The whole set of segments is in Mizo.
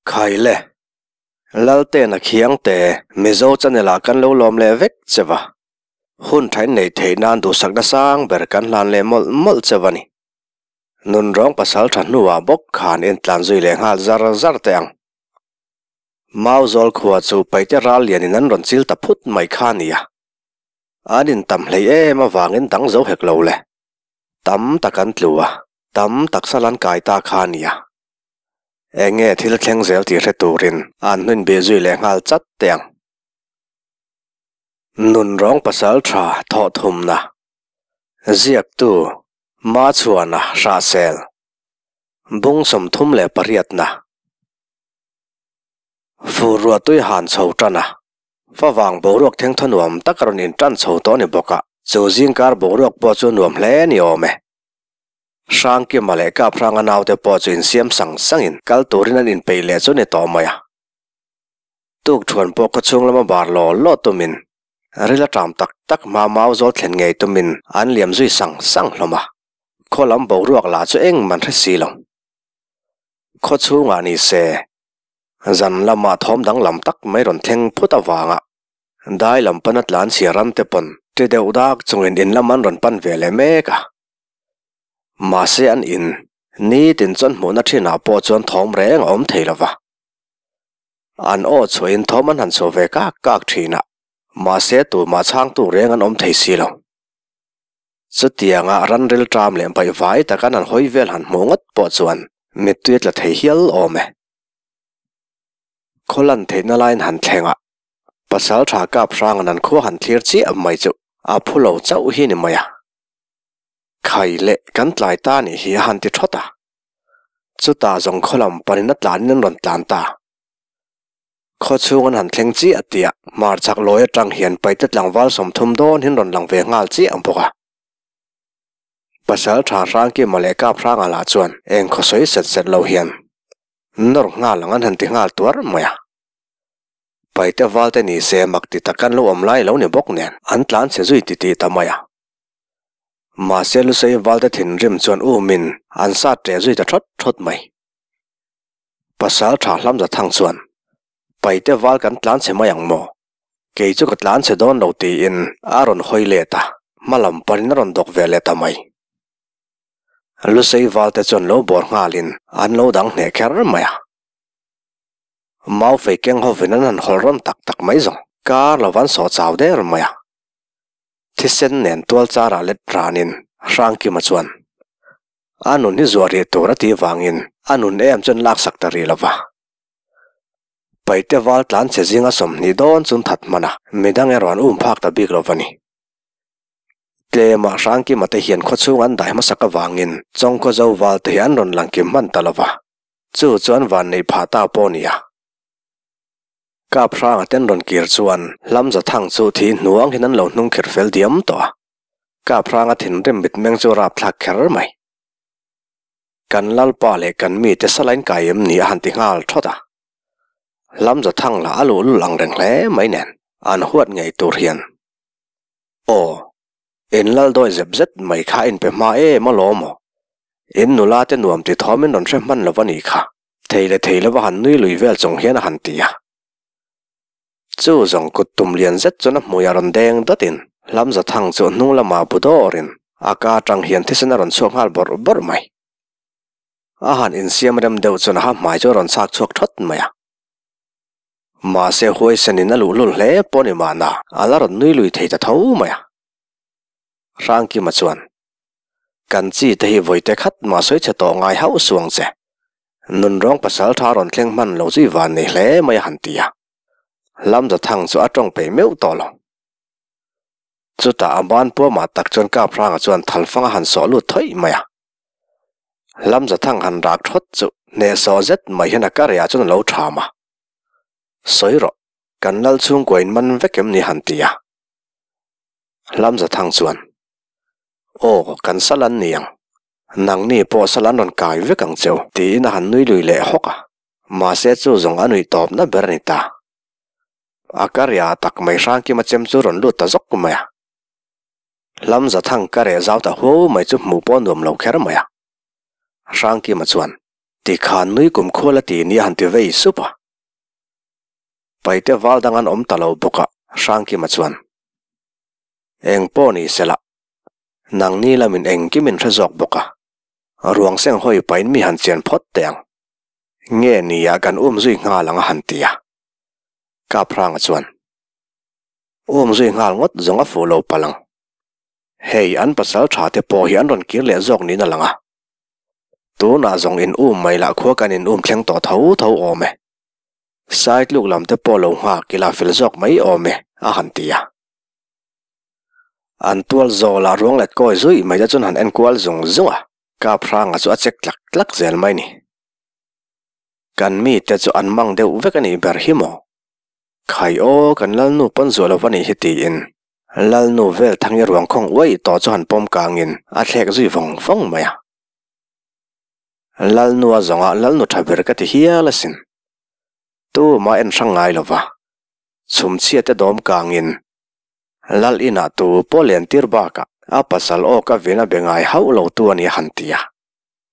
Khaile, Laltena Khiangte, Mizo channel ah kan lo lawm leh vek che va. Hun thain neih theih nan duhsakna sang ber kan hlan leh mawlh mawlh che va ni. Nunrawng pasal tha hnuah bawk khan intlan zui leh nghal zar zar teh ang. Mauzawl khua chu Paite ral lianin an rawn chil ta phut mai kha a nia. An intam hlei em avangin dang zo hek lo le. Tam tak an tlu a, tam tak sal an kai ta kha a nia. Eng nge thil thleng zel tih hre turin an hnuin bih zui leh nghal chat teh ang. Nunrawng pasal tha thawh thumna ziaktu Machhuana Hrahsel Bung 38na Fur ruah tui han chho tan a, favang boruak thengthaw nuam tak a rawn intan chho tawh a ni bawk a, chu zingkar boruak pawh chu nuam hle a ni awm e. Hrangkima leh Kaphranga naute pawh chu insiam sang sangin kal turin an inpeih leh chu a ni tawh mai a. Tukṭhuan pawh khawchhung lama bar law law tumin ril a ṭam tak tak hma mau zawl thlen ngei tumin an liam zui sang sang hlawm a, khaw lam boruak lah chu engman hre si lo. Khaw chhungah ni se, zan lamah thawm danglam tak mai rawn thleng phut avanga dai lam pana tlan chhia ram te pawn ti deuh dak chungin in lam an rawn pan ve leh mek a. Mahse an in nitin chuan hmuhna thinah pawh chuan thawm reng a awm thei lo va. An aw chhuahin thawm an han chhuah ve kak kak thin a, mahse tumah chhangtu reng an awm thei si lo. Chutianga ranril ṭam leh baihvai tak an han hawi vel han hmuh ngawt pawh chuan mittui a tla thei hial awm e. Khaw lan theihna laiin han thleng a, pasal ṭha kap hranga'n an khua han thlir chiah mai chu a phu lo chauh hi ni mai a. Khai leh kan tlai ta nih hi a han ti ṭhawt a. Chutah zawng khaw lam panin a tlanin an rawn tlan ta. Khaw chhung an han thleng chiah tih ah hmarchhak lawi atang hian paite tlangval 30 dawn hian rawn lang ve nghal chiah bawk a. Pasal tha Hrangkima leh Kap Hranga lah chuan eng khaw sawi set set lo hian nawr nghal ang an han ti nghal tuar mai a. Paite valte ni se mak ti tak an lo awm lai lo ni bawk nen an tlan chhe zui ti tih ta mai a. Mahse Lusei valte thinrim chuan umin an sat ṭeh zui ta ṭhawt ṭhawt mai. Pasal tha hlam za thang chuan, Paite val kan tlan chhe mai ang maw? Kei chu ka tlan chhe dawn lo tiin a rawn hawi let a, hma lam panin a rawn dawk ve leh ta mai. Lusei valte chuan lo bawr nghalin an lo dang hneh kher mai a. Maufei keng hovin an han hawl rawn tak tak mai zawng kar lo van sawh chau der mai a. Thisen nen tual charah let ranin Hrangkima chuan, A nun hi zuah rih tur a tih vangin a nun em chuan laksak ta rih lo va. Paite val tlan che zinga 20 dawn chun that hman a, midang erawh an um phak ta bik lo va ni. Tlema Hrangkima te hian khawchhung an dai hmasak avangin Chawngkaw zo val te hi an rawn lang kim hman ta lo va, chu chu an van neih phah ta pawh a ni a. Kap Hranga ten rawn kir chuan Hlamza Thang chu thi hnuang hian an lo hnung khirh fel diam tawh a. Kap Hranga thinrim mitmeng chu rapthlak kher mai. Kan Lalpa leh kan mite salain kai em ni a han ti nghal thawt a. Hlamza Thang lah a luhlul ang reng hle mai nen an huat ngei tur hian. Aw, in lal dawi zep zet mai kha in pe hma em alawm aw. In nula te nuam ti thawm in rawn hre hman lo a nih kha. Thei leh thei lova han nui lui vel chung hian a han ti a. Chu zawng kut tum lian zet chuan a hmuiah rawn deng dawtin Hlamza Thang chu hnung lamah bu dawrin a ka atang hian thisen a rawn chhuak nghal bawrh bawrh mai. A han insiam rem deuh chuan a ha hmai chu a rawn chhak chhuak thawt mai a. Mahse huaisenin a luhlul hle pawh ni mahna a la rawn nui lui thei ta tho mai a. Hrangkima chuan, Kan chi te hi vawite khat mah sawi chhe tawh ngai hauh suang che. Nunrawng pasal tha rawn thleng hman lo chu i van nei hle mai a han ti a. Hlamza Thang chu a tawng peih meuh tawh lo. Chutah a ban puamah tak chuan Kapranga chuan thalfang a han sawh lut thawih mai a. Hlamza Thang han rak thawt chu hnehsawh zet mai hian a karehah chuan a lo tham a. Sawi rawh, kan lal chhungkua in man vek em ni han ti a. Hlamza Thang chuan, Aw, kan sal an ni ang. Nangni pawh sal an rawn kai vek ang cheu, tiin a han nui lui leh hawk a. Mahse chu zawng a nuih tawpna ber a ni ta. A kareh tak mai Hrangkima chem chu rawn lut ta zawk mai a. Hlamza Thang kareh zau ta huau mai chu hmuh pawh nuam lo kher mai a. Hrangkima chuan, Tikhan nui kum khual a ti nia han ti vei sup a. Paite val dang an awm ta lo bawk a, Hrangkima chuan, Eng pawh ni sela, nangni lamin engkim in hre zawk bawk a, ruang seng hawi pahin mi han chian phawt teh ang. Nge nia kan um zui nghal ang a han ti a. Kapranga chuan, Um zui nghal ngawt zawng a fuh lo palh ang. Hei an pasal tha te pawh hi an rawn kir leh zawk niin a lang a. Tunah zawng in um mai lah khua kan in um thleng tawh tho tho awm e. Saitluk lam te pawh lo nghak ila fel zawk mai awm e a han ti a. An tual zawlah ruang let kawi zui mai te chuan han en kual zung zung a, Kapranga chu a chek tlak tlak zel mai ni. Kan mite chu an mang deuh vek a nih ber hi maw? Khai aw kan Lalnu pawn zuah lo va nih hi tiin Lalnu vel thangi ruang khawng uaih tawh chu han pawm kangin a thlek zui vawng vawng mai a. Lalnu a zawnga Lalnu tha ber ka ti hial asin. Tumah en hrang ngai lo va, chhumchhia te dawm kangin Lal inah tu pawh len tir bakah a pasal aw ka vin a be ngai hauh lo tu a ni a han ti a.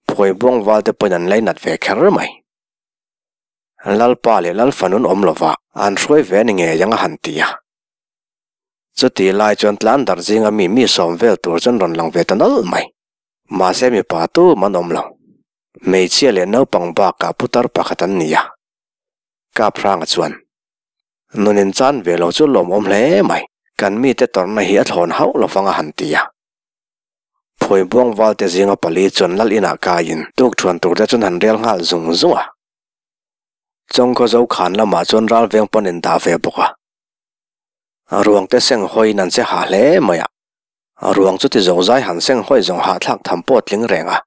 Phuaibuang val te pawhin an lainat ve kher mai. Lalpa leh Lalfanun awm lova an hruai ve a ni ngei ang a han ti a. Chuti lai chuan tlan darh zinga mi mi sawm vel tur chuan rawn lang ve ta nawlh mai. Mahse mipa tum an awm lo. Hmeichhia leh naupang bakah putar pakhat an ni a. Kapranga chuan, Nunin chan ve lo chu lawmawm hle mai, kan mite tawrhna hi a thlawn hauh lo vang a han ti a. Phuaibuang valte zinga pali chuan lal inah kaiin tukṭhuan turte chuan han rel nghal zung zung a. Chawngkhaw zo khan lamah chuan ral veng pawn in dah ve bawk a. Ruangte seng hawiin an che hah hle mai a. Ruang chu ti zo zai han seng hawi zawng hahthlak tham pawh tling reng a.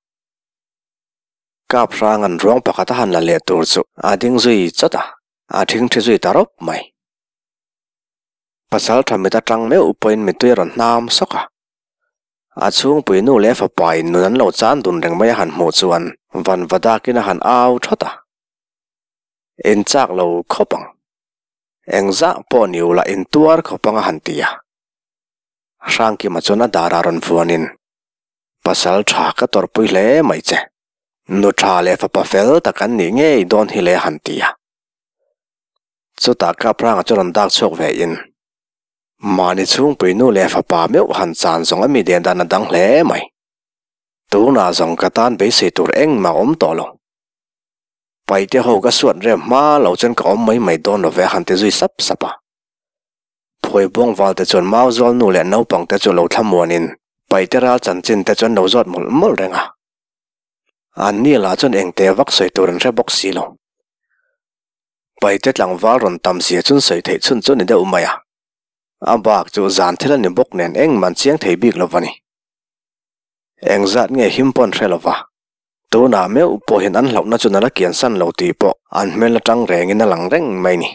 Kap hrang an ruang pakhat a han la leh tur chu a ding zui chawt a, a thingthi zui ta rawp mai. Pasal tha mit atang meuh pawhin mittui a rawn hnam sawk a. A chhungpui nu leh fapa in nun an lo chan dun reng mai a han hmuh chuan van va dakin a han au thawt a. In chak lo khawp ang. Engzah pawh ni ula in tuar khawp ang a han ti a. Hrangkima chuan a darah rawn vuanin, Pasal tha ka tawrhpui hle mai che. Nu tha leh fapa fel tak an nih ngei dawn hi le a han ti a. Chutah Kapranga chu rawn dak chhuak ve in, Mahni chhungpui nu leh fapa meuh han chan zawng a mi den dan a dang hle mai. Tunah zawng ka tan beisei tur engmah awm tawh lo. Paite ho ka suat rem hma lo chuan ka awm mai mai dawn lo ve a han ti zui sap sap a. Phuaibuang valte chuan Mauzawl nu leh naupang te chu lo thlamuanin Paite ral chanchin te chuan lo zawt mawlh mawlh reng a. Anni lah chuan engte vak sawi tur an hre bawk si lo. Paite tlangval rawn tam zia chun sawi theih chhun chu ni deuh mai a. A bak chu zan thil a ni bawk nen engmah an chiang thei bik lo va ni. Engzat nge him pawn hre lo va. Tunah meuh pawhin an hlauhna chu nala kiansan lo tih pawh an hmel atang rengin a lang reng mai ni.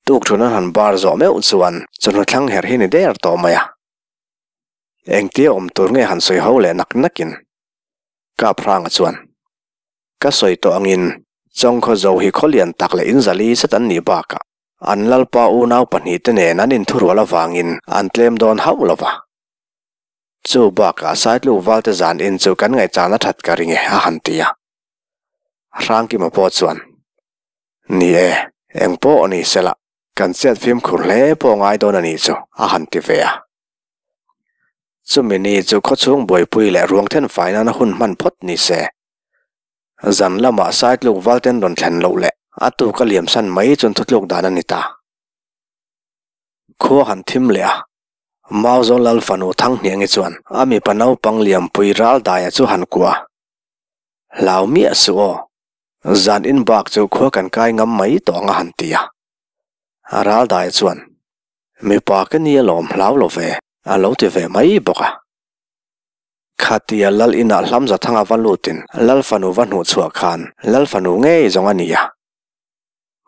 Tukṭhun an han bar zawh meuh chuan chawhnu thlang her hi ni der tawh mai a. Engtia awm tur nge han sawi ho leh nak nakin Kapranga chuan Ka sawi tawh angin Chawngkhaw zo hi khaw lian tak leh inzali zet an nih bakah an Lalpa unau pahnihte nen an inthurual avangin an tlem dawn hauh lo va. Chu bakah Saitluk valte zan in chu kan ngaihchahna that ka ring e a han ti a. Hrangkima pawh chuan, Ni e, eng pawh ni sela, kan chet fimkhur hle pawh ngai dawn a nih chu a han ti ve a. Chumi ni chu khawchhung buaipui leh ruang then fai nana hun hman phawt ni se. Zan lamah Saitluk valten rawn thlen loh leh a tuk a liamsan mai chuan thutluk dan a ni ta. Khua han thim leh a, Mauzawl Lal fanu Thanghniangi chuan a mipa naupang liampui Raldaia chu han kuah a, Hlau miah suh aw, zan in bak chu khua kan kai ngam mai tawh ang a han ti a. Raldaia chuan, Mipa ka ni alawm hlau lo ve, a lo ti ve mai bawk a. Khatia Lal inah Hlamza Thanga va lutin Lal fanu va hnuh chhuah khan Lal fanu ngei zawng a ni a.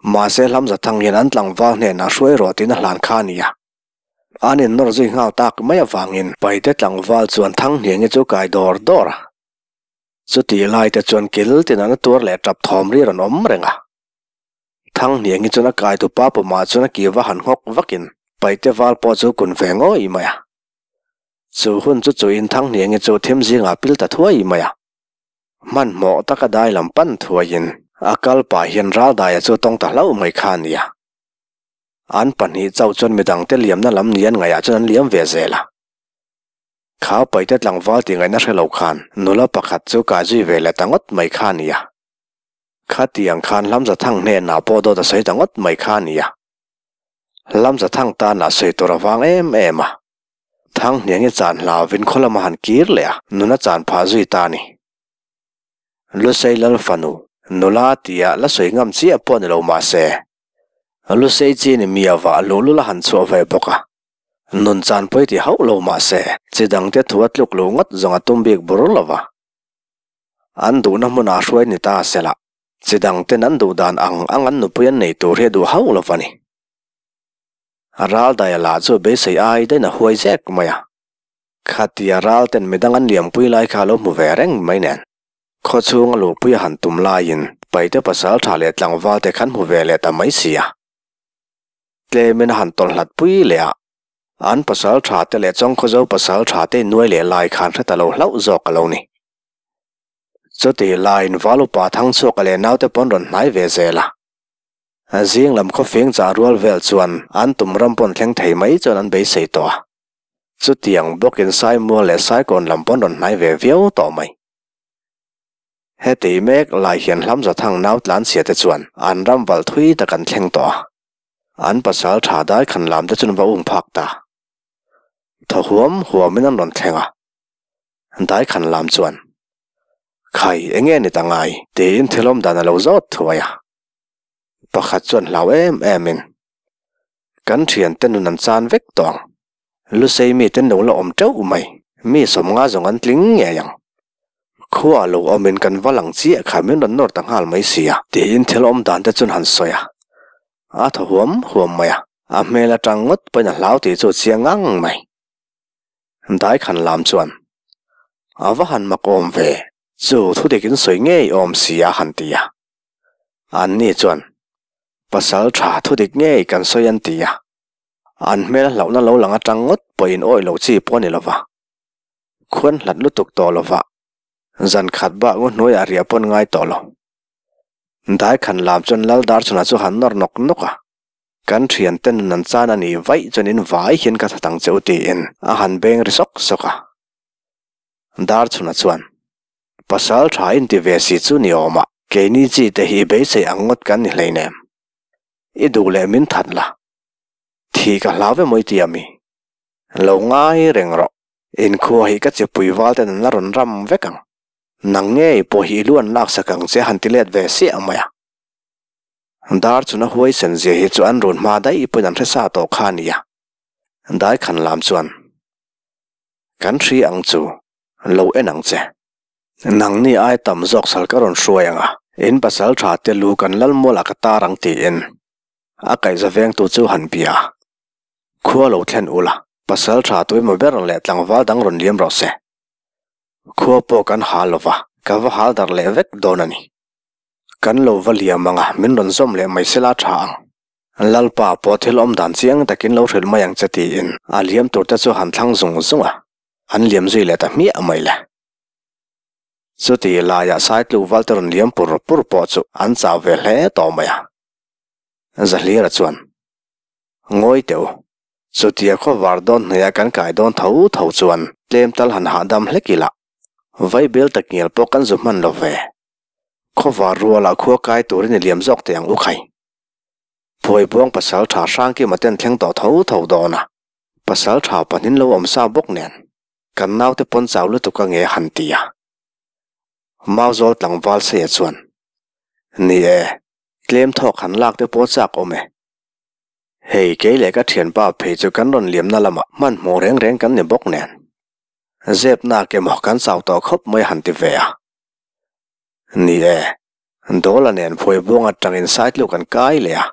Mahse Hlamza Thang hian an tlangval hnenah hruai rawh tiin a hlan kha a ni a. An innawr zui nghal tak mai avangin Paite tlangval chuan Thanghniangi chu kai dawr dawr a. Chutih laite chuan kil tin an tuar leh tap thawm ri rawn awm reng a. Thanghniangi chuan a kaitu pa pumah chuan a ki va han nghawk vakin Paite val pawh chu kun ve ngawih mai a. Chu hun chu chuin Thanghniangi chu thim zingah pil ta thuai mai a. Hmanhmawh taka dai lam pan thuaiin a kal pah hian Raldaia chu tawng ta hlauh mai kha a nia. An pahnih chauh chuan midangte liamna lam ni an ngaihah chuan an liam ve zel a. Kha paite tlangval tih ngaihna hre lo khan nula pakhat chu kai zui ve leh ta ngawt mai kha a nia. Khatiang khan Hlamzathang hnenah pawh dawt a sawi ta ngawt mai kha a nia. Hlamzathang tanah sawi tur a vang em em a. Thanghniangi chan hlauvin khaw lama han kir leh a, nuna chan phah zui ta a ni. Lusei lal fanu, nula tia la sawi ngam chiah pawh ni lo mah se, Lusei chi ni mi avah luhlul a han chhuah ve bawk a. Nun chan pawi ti hauh lo mah se, chi dangte thu a tluk luh ngawt zawng a tum bik bur lo va. An duhna hmunah hruai ni ta sela, chi dangten an duh dan ang ang an nupui an nei tur hi a duh hauh lo va ni. Raldaia lah chu beisei ai dain a huai zek mai a. Khatia ralten midang an liampui lai kha a lo hmu ve reng mai nen. Khawchhung a luhpui a han tum laiin Paite pasal tha leh tlangval te khan hmu ve leh ta mai si a. Tlemin a han tawlh hlat pui leh a, an pasal tha te leh Chawngkhawzo pasal tha te innuai leh lai khan hre ta lo hlauh zawk a lo ni. Chutih laiin Val upa Thangchhuaka leh naute pawn rawn hnai ve zel a. Zing lam khawfing chah rual vel chuan an tum ram pawn thleng thei mai chuan an beisei tawh a. Chutiang bawkin Saimual leh Saikawn lam pawn rawn hnai ve viau tawh mai. Heti mek lai hian Hlamzathang nau tlanchhia te chuan an ram valh thui tak an thleng tawh a. An pasal tha dai khan lam te chuan va um phak ta. Thaw huam huamin an rawn thleng a. Dai khan lam chuan, Khai, enge ni ta ngai? Tiin thilawm dan a lo zawt thuai a. Pakhat chuan hlau em em in, Kan thiante nun an chan vek tawh ang. Lusei mite no la awm teuh mai, mi sawmnga zawng an tling ngei ang. Khua lo awmin kan va lang chiah kha min rawn nawr ta nghal mai si a, tiin thil awm dan te chuan han sawi a. A thaw huam huam mai a, a hmel atang ngawt pawhin a hlau tih chu a chiang ngang mai. Dai khan lam chuan, A va han mak awm ve, chu thudik in sawi ngei awm si a han ti a. Anni chuan, Pasal tha thudik ngei kan sawi an ti a. An hmel hlauhna lo lang atang ngawt pawhin awih lo chi pawh a ni lova. Khuan hlat lutuk tawh lova, zan khat bak ngaw hnuaiah riah pawn ngai tawh lo. Dai khan lam chuan Lal Darchhuna chu han nawr nawk nawk a. Kan thiante nun an chan a nih vaih chuan in vai hian ka that ang che u tiin a han beng ri sawk sawk a. Darchhuna chuan, Pasal tha in ti ve si chu ni awm a, keini chi te hi beisei ang ngawt kan ni hleinem. I duh leh min that la. Thih ka hlau emaw i ti a mi? Lo ngai reng rawh. Inkhua hi ka chipui val ten an la rawn ram vek ang. Nang ngei pawh hi i lu an laksak ang che han ti let ve siah mai a. Dar chuna huaisen zia hi chu an run hma daih pawhin an hre sa tawh kha a nia. Dai khan lam chuan, Kan hri ang chu, lo en ang che. Nangni ai tam zawk sal ka rawn hruai ang a, in pasal tha te lu kan lal mualah ka tar ang tiin a kaihza vengtu chu han bia a. Khua lo thlen ula, pasal tha tuemaw ber leh tlangval dang rawn liam rawh se. Khua pawh kan hal lova, ka va hal darh leh vek dawn a ni. Kan lo va liam ang a, min rawn zawm leh mai sela tha ang. Lalpa pawh thil awm dan chiang takin lo hrilh mai ang che tiin a liam tur te chu han thlang zung zung a. An liam zui leh ta hmiah mai le. Chuti laiah Saitluk valte rawn liam pur pur pawh chu an chau ve hle tawh mai a. Zahlira chuan, Ngawi teh u, chutia khaw var dawn hnuaiah kan kai dawn tho tho chuan tlem tal han hahdam hlek ila, vaibel tak ngial pawh kan zu hman lo ve. Khaw var rualah khua kai turin i liam zawk teh ang u khai. Phuaibuang pasal tha Hrangkima ten thleng tawh tho tho dawn a. Pasal tha pahnin lo awm sa bawk nen kan naute pawn chau lutuk a nge han ti a. Mauzawl tlangval Seia chuan, Ni e, tlem thawk han lak te pawh chak awm e. Hei kei leh ka thianpa phei chu kan rawn liamna lamah hmanhmawh reng reng kan ni bawk nen. Zep nak emaw kan chau tawh khawp mai han ti ve a. Ni e, Dawla nen phuaibuang atangin Saitluk an kai leh a.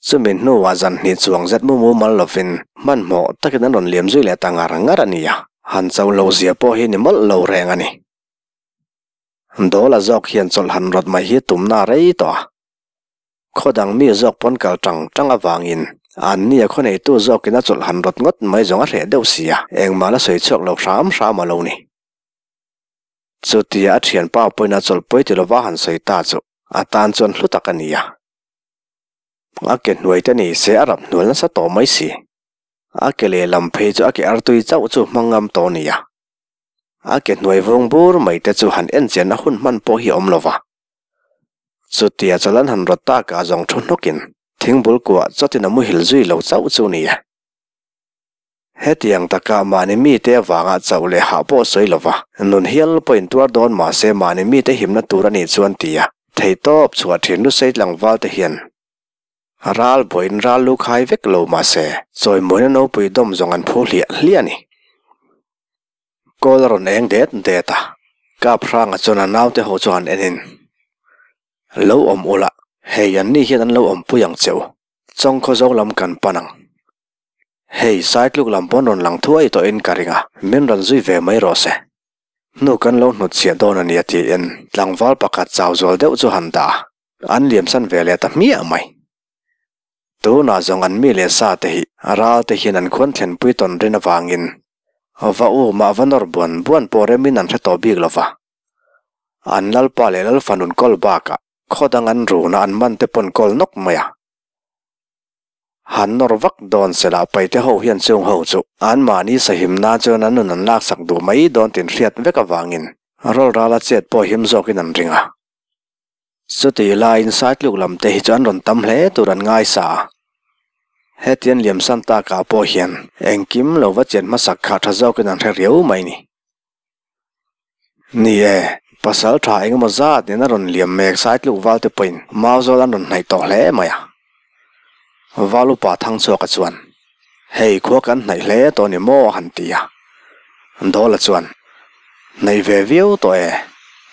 Chumi hnuah zan hnih chuang zet mu mumal lovin hmanhmawh takin an rawn liam zui leh ta ngar ngar a ni a, han chauh loh zia pawh hi ni mawlh lo reng a ni. Dawla zawk hian chawlh han rawt mai hi tumna a rei tawh a, khaw dang mi zawk pawn kal tang tang avangin an nia khaw neitu zawkin a chawlh han rawt ngawt mai zawng a hreh deuh si a, engmah la sawi chhuak lo hram hram a lo ni. Chutia a thianpa pawhin a chawlhpui ti lova han sawi ta chu a tan chuan hlu tak a ni a. A ke hnuai te ni se a rap hnual nasa tawh mai si. A ke lehlam phei chu a ke artui chauh chu hmang ngam tawh a ni a. A ke hnuai vawng bur mai te chu han en chian a hun hman pawh hi a awm lova. Chutia chawlh an han rawt tak ah zawng thu hnawkin thingbul kuah chawtin a muhil zui lo chauh chu ni e. Hetiang taka mahni mite avanga chauh leh hah pawh sawi lova, nun hial pawhin tuar dawn mahse mahni mite himna tur a nih chuan tia theihtawp chhuah thin lusei tlangval te hian ral buain ral lu khai vek lo mahse chawimawina nopui dawm zawng an phu hliah hliah a ni. Kawl a rawn eng det det a, Kap hranga chuan a naute ho chu han enin, Lo awm ula, hei an ni hian an lo awmpui ang che u, chawngkhaw zo lam kan pan ang. Hei, Saitluk lam pawn rawn lang thuai tawhin ka ring a, min rawn zui ve mai rawh se. Hnu kan lo hnutchhiah dawn a nia tiin tlangval pakhat chau zual deuh chu han dah a, an liamsan ve leh ta hmiah mai. Tunah zawng an mi leh sa te hi ral te hian an khuan thlenpui tawn rin avangin va u mah va nawr buan buan pawh remin an hre tawh bik lo va. An lalpa leh lalfanun kawl bakah khaw dang an runa an man te pawn kawl nawk mai a. Han nawr vak dawn se lah paite ho hian chung ho chu anmahni sahim nan chuan an nun an laksak duh mai dawn tin hriat vek avangin rawl rala chet pawh him zawkin an ring a. Chutih laiin Saitluk lam te hi chu an rawn tam hle tur an ngaisa a. Hetian liamsan takah pawh hian engkim lo va chen hmasak kha tha zawkin an hre riau mai ni. Ni e, pasal tha engemaw zat nen a rawn liam mek Saitluk Valte pawhin Mauzawl an rawn hnaih tawh hle mai a. Val upa Thangchhuaka chuan, Hei khua kan hnaih hle tawh ni maw a han ti a. Dawla chuan, Hnaih ve viau tawh e,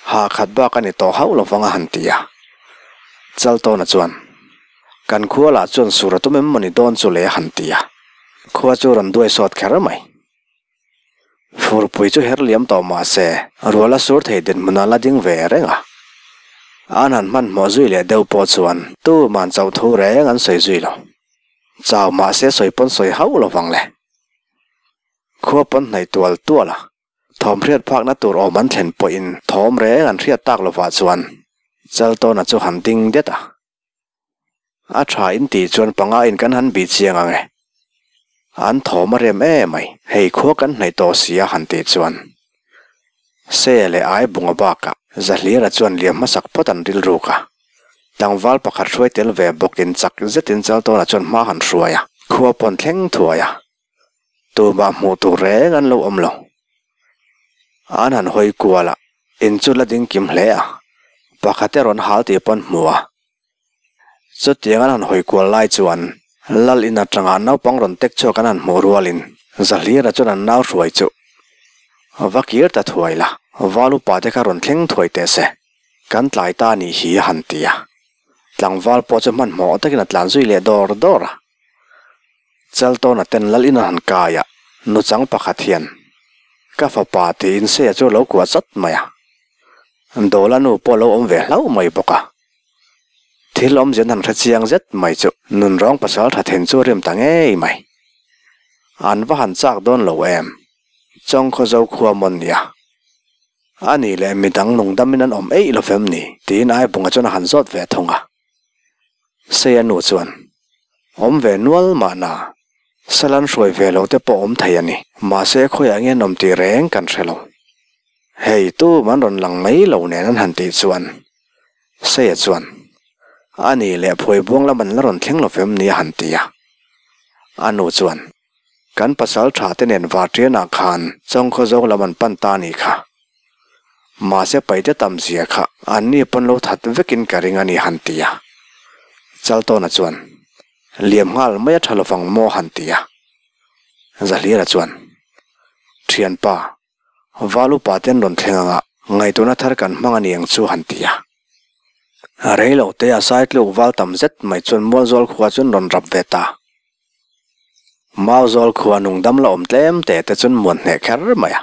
ha khat bak a ni tawh hauh lovang a han ti a. Chaltawna chuan, Kan khua lah chuan sur a tum em maw ni dawn chu le a han ti a. Khua chu rawn duai sawt kher mai. Furpui chu her liam tawh mah se, rual a sur thei dinhmun a la ding ve reng a. An han hmanhmawh zui leh deuh pawh chuan tuman chauh thu reng an sawi zui lo. Chau mah se sawi pawn sawi hauh lo vang le. Khua pawn hnaih tual tual a, thawm hriat phakna tur awm an thlen pawhin thawm reng an hriat tak lovah chuan Chaltawna chu han ding det a. A tha in tih chuan panga in kan han bih chiang ang e. An thawm a rem em mai, hei khua kan hnaih tawh si a han tih chuan. Se leh ai bunga bakah Zahlira chuan liam hmasak phawt an rilruk a. Tlangval pakhat hruai tel ve bawkin chak zetin Chaltawna chuan hma han hruai a, khua pawn thleng thuai a. Tumah hmuh tur reng an lo awm lo. An han hawi kual a, in chu la ding kim hle a, pakhat erawh an hal tih pawn hmu a. Chutiang an han hawi kual lai chuan Lal in atanga naupang rawn tek chhuak an han hmuh rualin Zahlira chuan an nau hruai chu va kir ta thuai la, val upa te kha rawn thleng thuai teh se, kan tlai ta anih hi a han ti a. Tlangval pawh chu hmanhmawh takin a tlan zui leh dawr dawr a. Chaltawna ten Lal in an han kai a, nuchang pakhat hian ka fapa tiin Seia chu a lo kuah chawt mai a. Dawla nu pawh a lo awm ve hlauh mai bawk a. Thil awmzia an han hre chiang zet mai chu nunrawng pasal tha thin chu a rim ta ngei mai. An va han chak dawn lo em? Chawngkhaw zo khua mawn nia. A nih leh midang nungdamin an awm eih lo vem ni? Tiin Aibunga chuan a han zawt ve thung a. Seia nu chuan, Awm ve nual mahna, Salan hruai ve lo te pawh awm thei a ni. Mahse khawiah nge an awm tih reng kan hre lo. Hei tu an rawn lang mai lo nen an han tih chuan Seia chuan, A nih leh phuai buang lam an la rawn thleng lo vem ni a han ti a. A nu chuan, Kan pasal tha te nen Vartianah khan Chawngkhaw zawk lam an pan ta nih kha. Mahse paite tam zia kha an ni pawn lo that vekin ka ring a ni han ti a. Chaltawna chuan, Liam nghal mai a tha lovang maw han ti a. Zahlira chuan, Thianpa, val upa te an rawn thleng anga ngaihtuahna thar kan hmang a ni ang chu han ti a. Rei lo te a saitluk val tam zet mai chuan Mualzawl khua chu an rawn rap ve ta. Mauzawl khua nungdam la awm tlem te te chuan muan hneh kher mai a.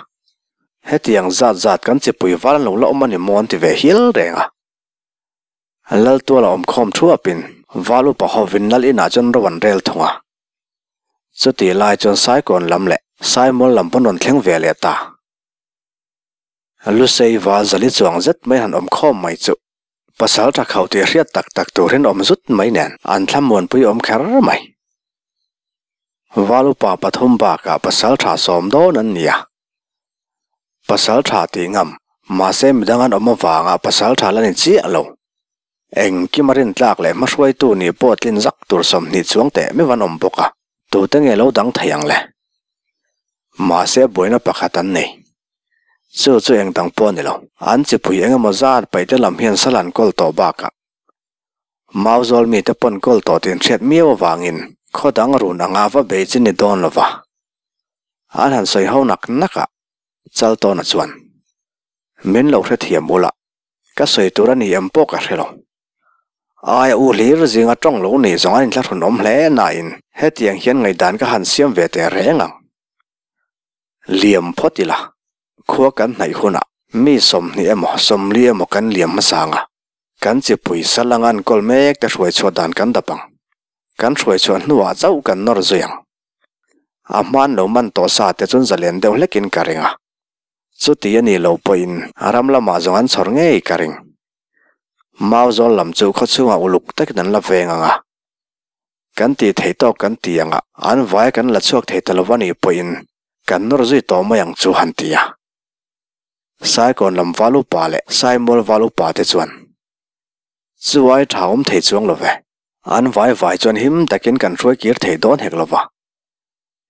Hetiang zat zat kan chipui val an lo la awm a ni maw an ti ve hial reng a. Laltuala awmkhawm thuapin val upa hovin lal inah chuan ro an rel thung a. Chutih lai chuan Saikawn lam leh Saimual lam pawn rawn thleng ve leh ta. Lusei val zali chuang zet mai han awm khawm mai chuh. Pasal tha khauh tih hriat tak tak turin awm zut mai nen an thlamuanpui awm kher mai. Val upa pathum bakah pasal tha sawm dawn an ni a. Pasal tha tih ngam, mahse midang an awm avanga pasal tha la ni chiah lo. Engkim a rintlak leh hmahruaitu nih pawh tlin zak tur 20 chuang teh meuh an awm bawk a, tute nge lo dang thei ang le? Mahse buaina pakhat an nei. Chu chu eng dang pawh a ni lo. An chipui eng emaw zat paihte lam hian sal an kawl tawh bakah Mauzawl mite pawn kawl tawh tih an hriat miau avangin khaw dang run anga va bei chi ni dawn lo va. An han sawi ho nak nak a, Chaltawna chuan, Min lo hrethiam ula, Ka sawi tur a ni em pawh ka hre lo. Aia u hlir zinga tawng lo nei zawng an inthlahrun awm hle nain hetiang hian ngaihdan ka han siam ve teh reng ang. Liam phawt ila, khua kan hnaih hunah mi 20 emaw 40 emaw kan liam hmasa ang a, kan chipui sal anga an kawl mek te hruai chhuah dan kan dap ang. Kan hruai chhuah hnuah chauh kan nawr zui ang. A hman lo man tawh sa te chuan zalen deuh hlekin ka ring a. Chuti a nih loh pawhin a ram lamah zawng an chhawr ngei ka ring. Mauzawl lam chu khawchhungah uluk takin an la veng ang a. Kan tih theih tawk kan ti ang a, an vai kan la chhuak thei ta lo a nih pawhin kan nawr zui tawh mai ang chu han ti a. Saikawn lam val upa leh Saimual val upa te chuan chu ai tha awm thei chuang lo ve. An vai vai chuan him takin kan hruai kir thei dawn hek lo va.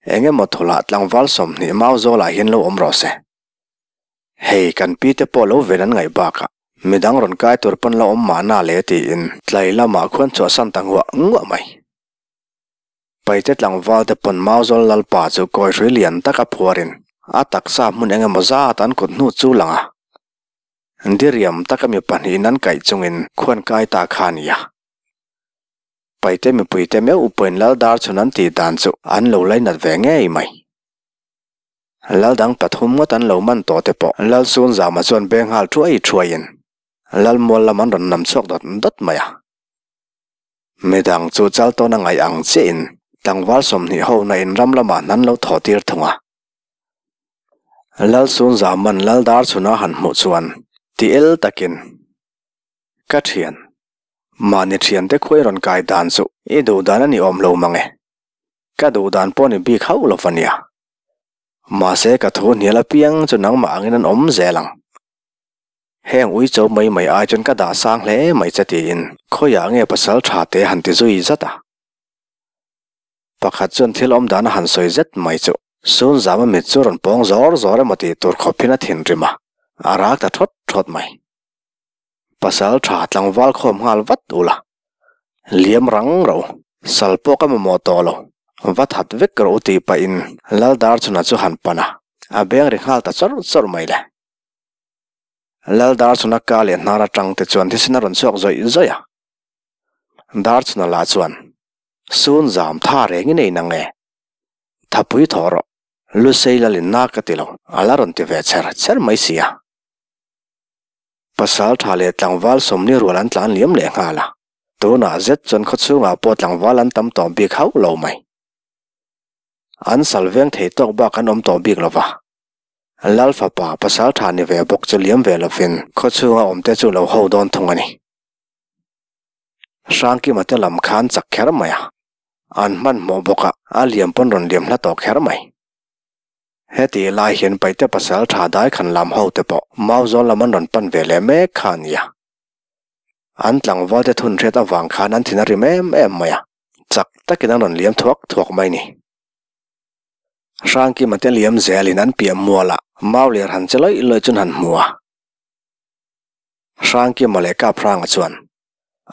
Eng emaw thawlah tlangval 20 mau zawlah hian lo awm rawh se. Hei kan pi te pawh lo ven an ngaih bakah midang rawn kai tur pawn la awm mahna le tiin tlai lamah khuan chhuahsan ta nguah nguah mai. Paite tlangval te pawn mau zawl lalpa chu kawi hrui lian taka phuarin a taksa hmun eng emaw zat an kut hnu chu lang a. Diriam taka mi pahnihin an kaih chungin khuan kai ta kha a ni a. Paite mipuite meuh upain Lal dar chhun an tih dan chu an lo lainat ve ngei mai. Lal dang pathum ngawt an lo man tawh te pawh Lal Sun Zama chuan beng nghal thuai thuaiin Lal mual lam an rawn nam chhuak dawt dawt mai a. Midang chu chal tawn a ngaih ang chiahin tlangval 20 ho na in ram lamah hnan lo thawh tir thung a. Lal Sun Zama'n Lal dar chhuna han hmuh chuan ti el takin, Ka thian, Mahni thiante khuai rawn kai dan chu i duh dan a ni awm lo mang e. Ka duh dan pawh ni bik hauh lo va nia. Mahse ka thu hnial apiang chu nangmah angin an awm zel ang. Heng uicho mai mai ai chuan ka dah sang hle mai che tiin khawiah nge pasal tha te han ti zui zat a. Pakhat chuan thil awm dan a han sawi zet mai chu Sunzama mit chu rawn pawng zawr zawr emaw tih tur khawpin a thinrim a, a rak ta thawt thawt mai. Pasal tha tlangval khawm nghal vat ula, liam rang ro, sal pawh ka mamawh tawh lo, va that vek rawh u tih pahin Lal Darchhuna chu han pan a, a beng ri nghal ta chawrh chawrh mai le. Lal Darchhuna ka leh hnar atang te chuan thisen a rawn chhuak zawih zawih a. Darchhuna lah chuan, Sun zam tha reng i nei nang e, thapui thawh rawh, Lusei Lalin na ka ti lo, a la rawn ti ve cher cher mai si a. Pasal tha leh tlangval 40 rual an tlan liam leh nghal a, tunah zet chuan khawchhungah pawh tlangval an tam tawh bik hauh lo mai. An sal veng thei tawk bak an awm tawh bik lo va. Lal fapa pasal tha ni ve bawk chu liam ve lovin khawchhunga awmte chu lo ho dawn thung a ni. Hrangkima te lam khan chak kher mai a, an hmanhmawh bawk a, a liam pawn rawn liam hla tawh kher mai. Heti lai hian Paite pasal tha dai khan lam ho te pawh Mauzawl lam an rawn pan ve leh mek kha a nia. An tlangval te thun hriat avang khan an thin a rim em em mai a, chak takin an rawn liam thuak thuak mai ni. Hrangkima te liam zelin an piah mualah Mauliar han che lawih lawih chuan han hmu a. Hrangkima leh Kaphranga chuan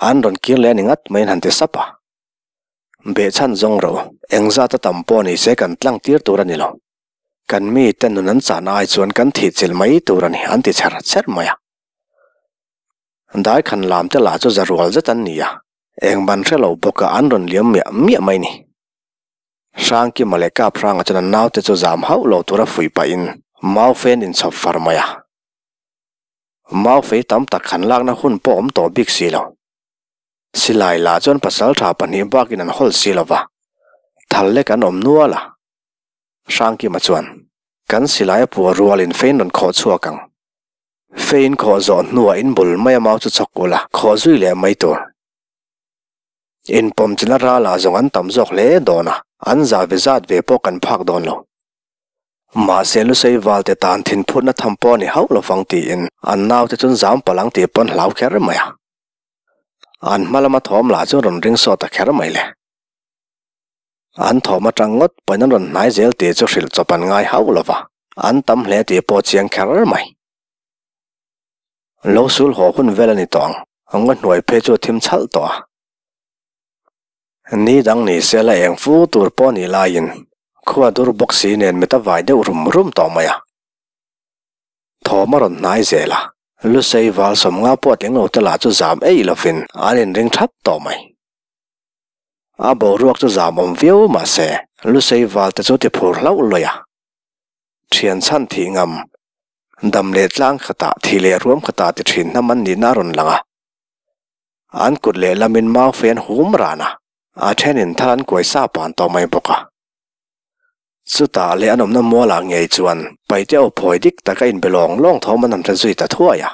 an rawn kir leh a ni ngat maiin han ti sap a. Behchhan zawng ro, engzat a tam pawh ni se kan tlang tir tur a ni lo. Kan mite nun an chahna ai chuan kan thih chilh mai tur a ni, an ti chher chher mai a. Daikhan lam te lah chu za rual zet an ni a, eng ban hre lo bawk a an rawn liam miah miah mai ni. Hrangkima leh Kaphranga chuan an naute chu zam hauh lo tura fuih pahin mau fen inchhawp far mai a. Mau fei tam tak han lakna hun pawh awm tawh bik si lo. Silai lah chuan pasal tha pahnih bakin an hawl si lo va, thal lek an awm nual a. Hrangkima chuan, Kan silai a puah rualin fein rawn khawh chhuak ang. Fei in khawh zawh hnuah in bul mai a mau chu chawk ula, khawh zui leh mai tur. Inpawm china ralah zawng an tam zawk hle dawn a, an zah ve zat ve pawh kan phak dawn lo. Mahse Lusei valte tan thinphutna tham pawh a ni hauh lovang tiin an naute chuan zam palh ang tih pawn hlau kher mai a. An hma lama thawm lah chu rawn ring sawt ta kher mai le. An thawm atang ngawt pawhin an rawn hnai zel tih chu hrilh chawp an ngai hauh lova, an tam hle tih pawh chiang kher mai. Lo sul haw hun vel a ni tawh ang, ngaw hnuai phei chu a thim chhalh tawh a. Ni dang ni se la eng fu tur pawh nih laiin khua dur bawk si nen mit a vai deuh rum rum tawh mai a. Thawm a rawn hnai zel a, Lusei val sawmnga pawh tling lo te lah chu zam eih lovin an inring thap tawh mai. A boruak chu zam awm viau mahse Lusei val te chu ti phur hlauh lawih a. Thian chhan thih ngam, dam leh tlang khatah thih leh ruam khatah ti thin hnam an nihna a rawn lang a. An kut lehlamin mau fei an hum ran a, a thenin thal an kuai sa pan tawh mai bawk a. Chutah leh an awmna mualah ngei chuan paite aw phawi dik taka inbe lawng lawng thawm an han hre zui ta thuai a.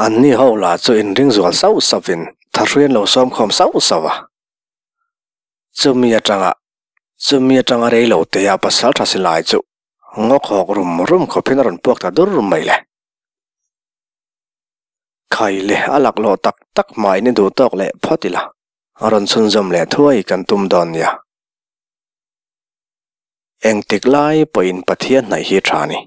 Anni ho lah chu inring zual sauh sauhin thahrui an lo sawm khawm sauh sauh a. Chumi atanga chumi atanga rei lo teia pasal tha silai chu ngaw khawk rum rum khawpin a rawn puak ta dur mai le. Khai leh a laklawh tak tak hmain i duh tawk leh phawt ila, a rawn chhunzawm leh thuai kan tum dawn nia. Engtik lai pawhin Pathian hnaih hi tha a ni.